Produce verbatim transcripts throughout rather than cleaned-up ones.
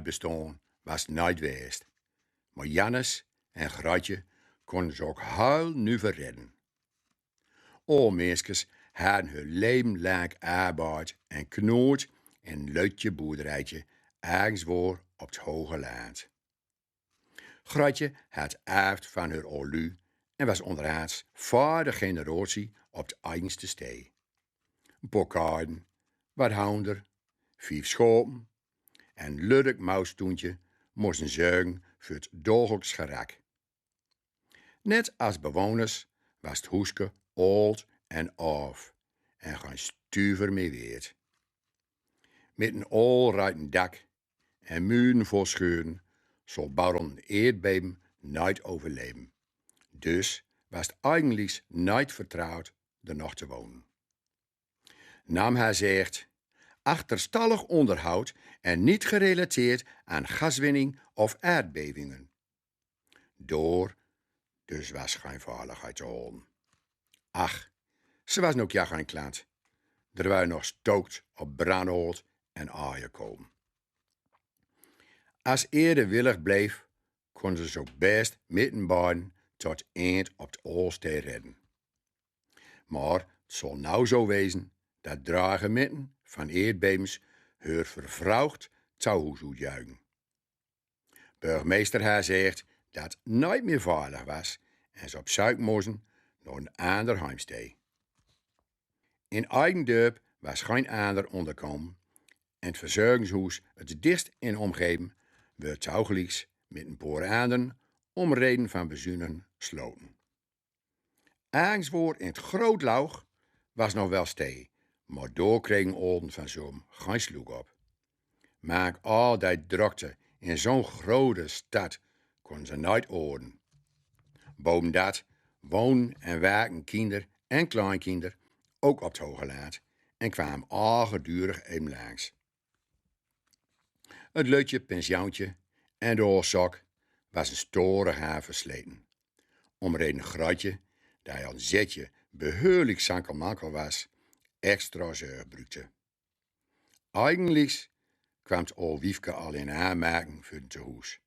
bestoan was nuit west. Mar Jannes en Gretje kunnen ze ok huil nuver redden. Ool minskes hadden heur leven lank arbeid en knoeid in een lutje boerderijtje ergens woor op het hoge land. Gretje had erft van heur oollu en was onderhaans vaarde generatie op het eigenste stee. Een paar kaiden, wat hounder, vief schopen en lurk moustoentje moesten zörgen voor het dagelijks gerak. Net als bewoners was het hoeske oold en af en geen stuver meer weerd. Met een oolreiten dak en muren vol scheuren zal baron een eerdbeben nooit overleven. Dus was het eigenlijk nooit vertrouwd er nog te wonen. Nam hij zegt achterstallig onderhoud en niet gerelateerd aan gaswinning of aardbevingen. Door dus was geen veiligheid te houden. Ach, ze was nog ja geen klant. Er waren nog stookt op brandholt en aaien komen. Als ere willig bleef, kon ze zo best met een bein tot eind op het oolstee redden. Maar het zal nou zo wezen dat drage mitten van eerdbevens heur vervroegd trouwhoes oetjuichen. Burgemeester haar zegt dat nooit meer veilig was en ze op zoek moesten naar een ander heimstee. In Eigendorp was geen ander onderkomen en het verzorgingshoes het dichtst in omgeving werd toegelieks met een paar anderen om reden van bezuinigen sloten. Ergens woor in het groot laug was nog wel stee, maar door kregen olden van zoom geen sloek op. Maak al die drokte in zo'n grote stad kon ze nooit oorden. Boven dat wonen en werken kinder en kleinkinder ook op het hoge laat en kwamen al gedurig even langs. Het lutje pensioentje en de oorzaak was een storig haar versleten. Om reden Gretje, die al een zetje behuurlijk sankelmankel was, extra zorg brukte. Eigenlijk kwam het ool wiefke al in aanmerking voor een tehoes.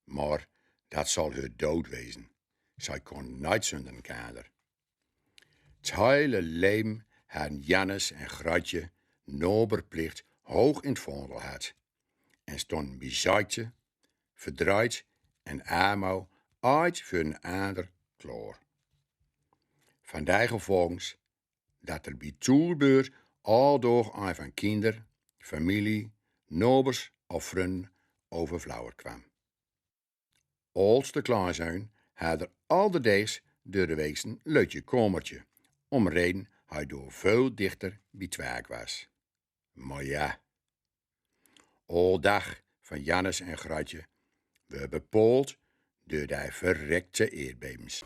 Maar dat zal heur dood wezen. Zij kon nooit zonder een kader. Het hele leven hadden Jannes en Gretje noberplicht hoog in het vaandel gehad en stonden bij ziekte, verdriet en armoe altijd voor een ander klaar. Van die gevolgens dat er bij toelbeurt al door een van kinder, familie, nobers of vrienden overflauwerd kwam. Als de klaar zijn, had er al de deegs door de weeksen lutje kamertje, om reden hij door veel dichter bij het werk was. Maar ja, al dag van Jannes en Gretje werd bepaald door die verrekte eerdbevens.